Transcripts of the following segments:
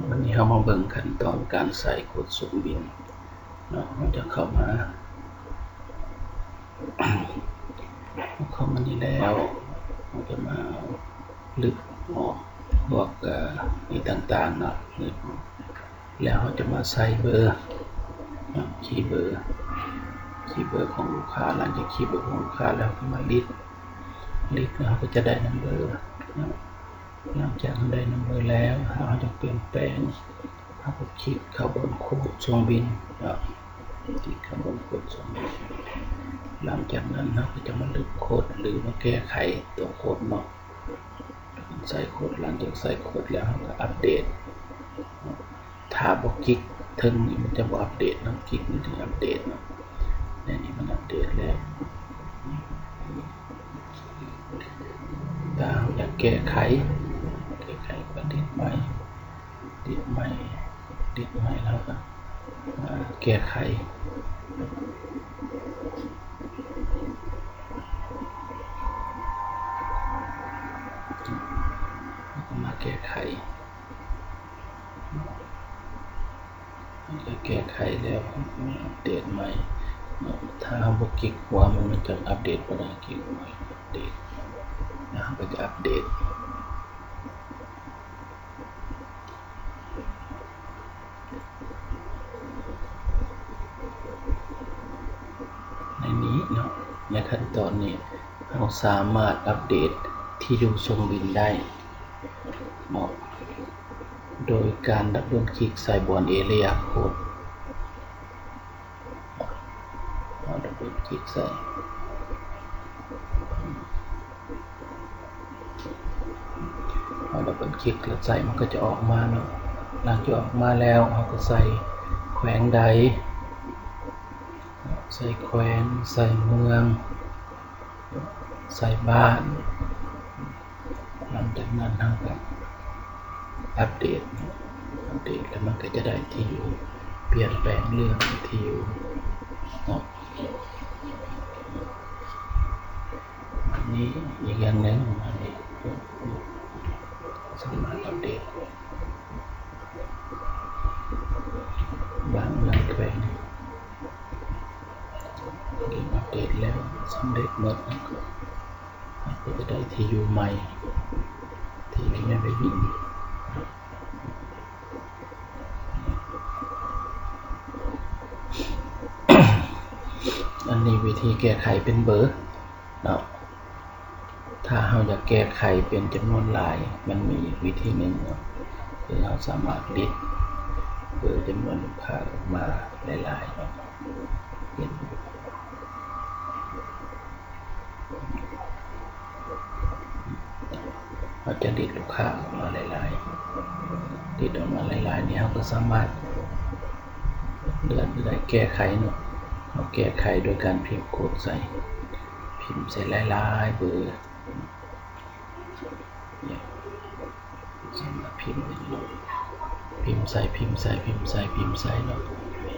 ວັນນີ້ເຮົາມາເບິ່ງຂັ້ນຕອນການໃສ່ໂຄດສົ່ງບິນເນາະ. ເຮົາຈະເຂົ້າມາ ເຂົ້າມານີ້ແລ້ວ ເຮົາຈະມາລຶບອອກພວກ ເອີ ນີ້ຕ່າງໆເນາະ ລຶບອອກ ແລ້ວເຮົາຈະມາໃສ່ເບີເນາະ ຄີເບີ ຄີເບີຂອງລູກຄ້າ. ຫຼັງຈາກຄີເບີຂອງລູກຄ້າແລ້ວ ເຮົາກໍມາລິດ ລິດແລ້ວເຮົາກໍຈະໄດ້ນຳເບີເນາະ. ຫຼັງຈາກເຮົາໄດ້ນຳເບີແລ້ວ ຖ້າເຮົາຢາກປ່ຽນແປງ ເຮົາກໍຄລິກເຂົ້າບົນໂຄດສົ່ງບິນເນາະ ຄລິກເຂົ້າບົນໂຄດສົ່ງບິນ. ຫຼັງຈາກນັ້ນເຮົາກໍຈະມາລຶບໂຄດ ຫຼືວ່າແກ້ໄຂຕົວໂຄດເນາະ ໃສ່ໂຄດ. ຫຼັງຈາກໃສ່ໂຄດແລ້ວ ເຮົາກໍອັບເດດ. ຖ້າບໍ່ຄລິກເທິງນີ້ ມັນຈະບໍ່ອັບເດດເນາະ ຄລິກນີ້ເຖິງອັບເດດເນາະ. ແນວນີ້ມັນອັບເດດແລ້ວ. ຖ້າເຮົາຢາກແກ້ໄຂ ແກ້ໄຂກໍດິດໃໝ່ ດິດໃໝ່ ດິດໃໝ່ ແລ້ວກໍມາແກ້ໄຂ ມາແກ້ໄຂ ແລ້ວແກ້ໄຂແລ້ວ ອັບເດດໃໝ່ເນາະ. ຖ້າເຮົາບໍ່ຄລິກຫົວມັນ ມັນຈະອັບເດດບໍ່ໄດ້. ຄລິກຫົວ ອັບເດດ ແລ້ວເຮົາກໍຈະອັບເດດ. ໃນນີ້ເນາະ ໃນຂັ້ນຕອນນີ້ ເຮົາສາມາດອັບເດດທີ່ຢູ່ສົ່ງບິນໄດ້ເນາະ ໂດຍການດັບເບິນຄລິກໃສ່ບ່ອນເອເລຍໂຄດ ເຮົາດັບເບິນຄລິກໃສ່ ເຮົາດັບເບິນຄລິກແລ້ວໃສ່ ມັນກໍຈະອອກມາເນາະ. ຫຼັງຈາກອອກມາແລ້ວ ເຮົາກໍໃສ່ແຂວງໃດ ໃສ່ແຂວງ ໃສ່ເມືອງ ໃສ່ບ້ານ. ຫຼັງຈາກນັ້ນເຮົາກໍອັບເດດເນາະ ອັບເດດແລ້ວມັນກໍຈະໄດ້ທີ່ຢູ່ ປ່ຽນແປງເລື່ອງທີ່ຢູ່ເນາະ. ອັນນີ້ອີກຢ່າງໜຶ່ງ ອັນນີ້ສາມາດອັບເດດບ້ານເມືອງແຂວງ ອັບເດດແລ້ວສຳເລັດໝົດ ເຮົາກໍຈະໄດ້ທີ່ຢູ່ໃໝ່ ທີ່ຢູ່ໃນເວັບບິນ. ອັນນີ້ວິທີແກ້ໄຂເປັນເບີເນາະ. ຖ້າເຮົາຢາກແກ້ໄຂເປັນຈຳນວນຫຼາຍ ມັນມີອີກວິທີໜຶ່ງເນາະ ຄືເຮົາສາມາດລິດເບີຈຳນວນລູກຄ້າອອກມາຫຼາຍໆເນາະ ເຫັນ ເຮົາຈະດິດລູກຄ້າອອກມາຫຼາຍໆ ດິດອອກມາຫຼາຍໆນີ້ ເຮົາກໍສາມາດເລືອກໄດ້ ແກ້ໄຂເນາະ. ເຮົາແກ້ໄຂໂດຍການພິມໂຄດໃສ່ ພິມໃສ່ຫຼາຍໆເບີ ສາມາດພິມໄດ້ເນາະ ພິມໃສ່ ພິມໃສ່ ພິມໃສ່ ພິມໃສ່ເນາະ.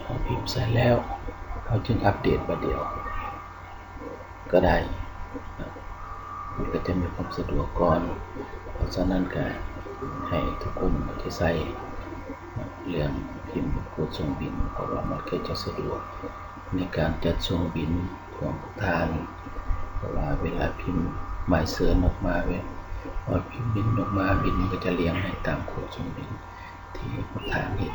ເຮົາພິມໃສ່ແລ້ວ ເຮົາຈຶ່ງອັບເດດບາດດຽວ ກໍໄດ້ ມັນກໍຈະມີຄວາມສະດວກກ່ອນ. ເພາະສະນັ້ນກໍໃຫ້ທຸກຄົນເອົາໃຈໃສ່ເລື່ອງພິມໂຄດສົ່ງບິນ ເພາະວ່າມັນກໍຈະສະດວກໃນການຈັດສົ່ງບິນຂອງທຸກທ່ານ ເພາະວ່າເວລາພິມໝາຍເຊີນອອກມາ ເວລາພິມບິນອອກມາ ບິນມັນກໍຈະລຽງໃຫ້ຕາມໂຄດສົ່ງບິນທີ່ທຸກທ່ານເຮັດ.